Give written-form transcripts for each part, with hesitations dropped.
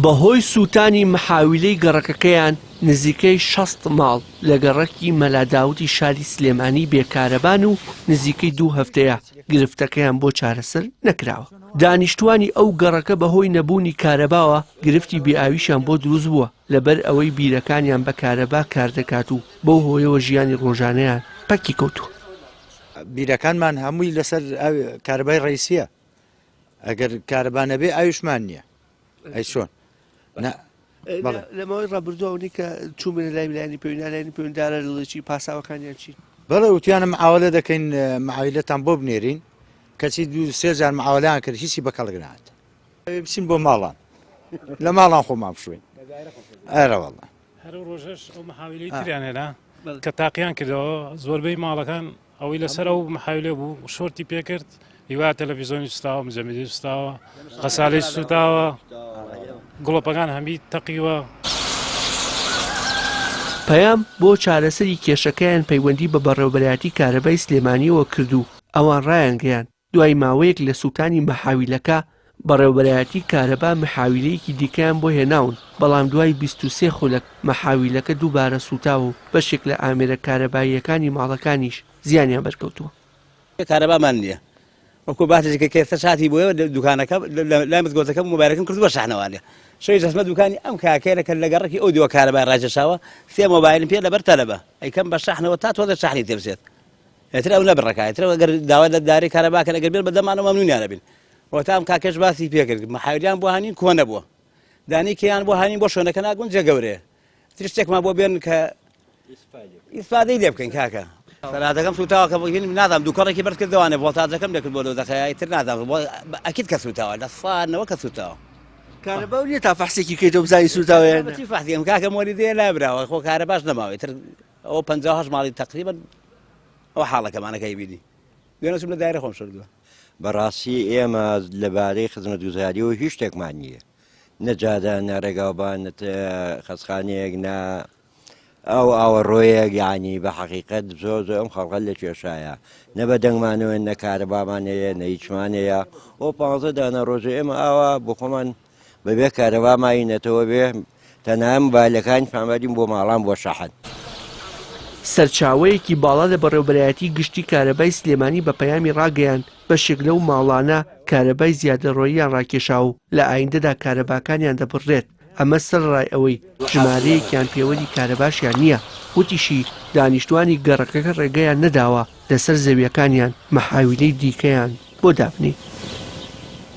بەهۆی سووتانی محاویلەی گەڕەکەکەیان نزیکەی 60 ماڵ لە گەڕەکی مەلا داودی شاری سلێمانی بێ کارەبان و نزیکەی دوو هەفتەیە گرفتەکەیان بۆ چارەسەر نەکراوە. دانیشتوانی ئەو گەڕەکە بەهۆی نەبوونی کارەباوە گرفتی بێ ئاویشیان بۆ دروست بووە، لەبەر ئەوەی بیرەکانیان بە کارەبا کاردەکات و بەو هۆیەوە ژیانی ڕۆژانەیان پەکی کەوتووە. بیرەکانمان هەمووی لەسەر کارەبای ڕئیسیە ئەگەر کارەبا نەبێ ئاویشمان نییە ئەی چۆن لە ماوەی ڕابردوو ئەوەی کە چوومنە لای لایەنی پێوینا لایەنی پەیوەندارە لەڵێکی پاساوەکانیان چین؟ بەڵێ وتیانە معاوەلە دەکەین معاویلەتان بۆ بنێرین کەچی دوو سێ جار معاوەلەیان کرد هیچی بە کەڵک نهات بچین بۆ ماڵان لە ماڵان خۆمان بشوین ئەرە والله هەر ڕۆژەش ئەو محاویلەی تریان هێنا کە تاقیان کردەوە زۆربەی ماڵەکان ئەوەی لەسەر ئەو محاویلە بوو شۆرتی پێکرد هیوا تەلەڤیزۆنی سوتاوە مجەمیدی سوتاوە غەسالەی سوتاوە گڵۆپەکان هەمی تەقیوە. پەیام بۆ چارەسەری کێشەکەیان پەیوەندی بە بەڕێوەبەرایەتی کارەبای سلێمانییەوە کرد و ئەوان ڕایانگەیاند، دوای ماوەیەک لە سووتانی مەحاویلەکە، بەڕێوەبەرایەتی کارەبا محاویلەیەکی دیکەیان بۆ هێناون، بەڵام دوای 23 خولەک مەحاویلەکە دووبارە سووتاوە و بەشێک لە ئامێرە کارەباییەکانی ماڵەکانیش زیانیان بەرکەوتووە. کارەبامان نییە وەکو باسێک کە ئێستا شاتی بۆیە دوکانەکە لای مزگەوتەکە مۆبایلەکەم کردووە شەحنەوانێ شەوی دەستمە دوکانی ئەم کاکەیە کە لە گەڕەکی ئەو دیوە کارەبای ڕاکێشاوە سێ مۆبایلم پێ لەبەر تەلەبە ئەیکەم بە شەحنەوە تا تۆزێ شەحنی تێ بچێت ئیتر ئەو نەبڕەکە ئیتر ئەگەر داوا لە دارەی کارەبا کەن ئەگەر بێن بە دەمانەوە مەمنونیان ئەبین وەتا ئەم کاکەش باسی پێکرد محاویلیان بۆ هانین کۆنە بووە دانیکیان بۆ هانین بۆ شوێنەکە ناگونجێ گەورەیە تر شتێکمان بۆ بێن کە ئیسفادەی لێ بکەین کاکە سەراتەکەم سوتاوە کە بگین نازانم دووکەڵێکی بەرز کردوانێ ڤۆڵتاجەکەم دەکرد بۆ لەو دەقەیە ئیتر نازانم ئەکید کە سوتاوە لە سانەوە کە سوتاوە کارەبا نییە تا فەحسێکی بکەیتەوە بزانی سوتاوە یان نا؟ چی فەحسی ئەم کاکە مۆلیدەیە لابراوە خۆ کارەباش نەماوە ئیتر ئەوە 58 ماڵی تقریبا ئەو حاڵەکەمانەکەی بینی دوێنێ چووم لە دایرە خۆم شردووە. بەڕاستی ئێمە لەبارەی خزمەتگوزاریەوە هیچ شتێکمان نییە نە جادە نە ڕێگاوبان نە خەسخانەیەک نە ئەو ئاوەڕۆیەک یعنی بە حەقیقەت زۆر زۆر ئەم خەڵقە لە کێشایە نە بە دەنگمانەوە نە کارەبامان هەیە نە هیچمان هەیە ئەو پ دانە ڕۆژە ئێمە ئاوا بۆ خۆمان بەبێ کارەبا ماینەتەوە بێ تەنها مۆبایلەکانیشمان بەرین بۆ ماڵان بۆ شەحن. سەرچاوەیەکی باڵا لە بەڕێوەبەرایەتی گشتی کارەبای سلێمانی بە پەیامی ڕاگەیاند، بەشێک لەو ماڵانە کارەبای زیادەڕۆییان ڕاکێشاوە و لە ئایندەدا کارەباکانیان دەبڕرێت، ئەمە سەرەڕای ئەوەی ژمارەیەکیان پێوەری کارەباشیان نییە. وتیشی، دانیشتوانی گەڕەکەکە ڕێگەیان نەداوە لەسەر زەوییەکانیان مەحاویلەی دیکەیان بۆ دابنێین.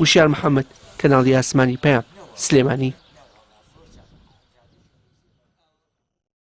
وشیار محەمەد، کەناڵی ئاسمانی پەیام، سلێمانی.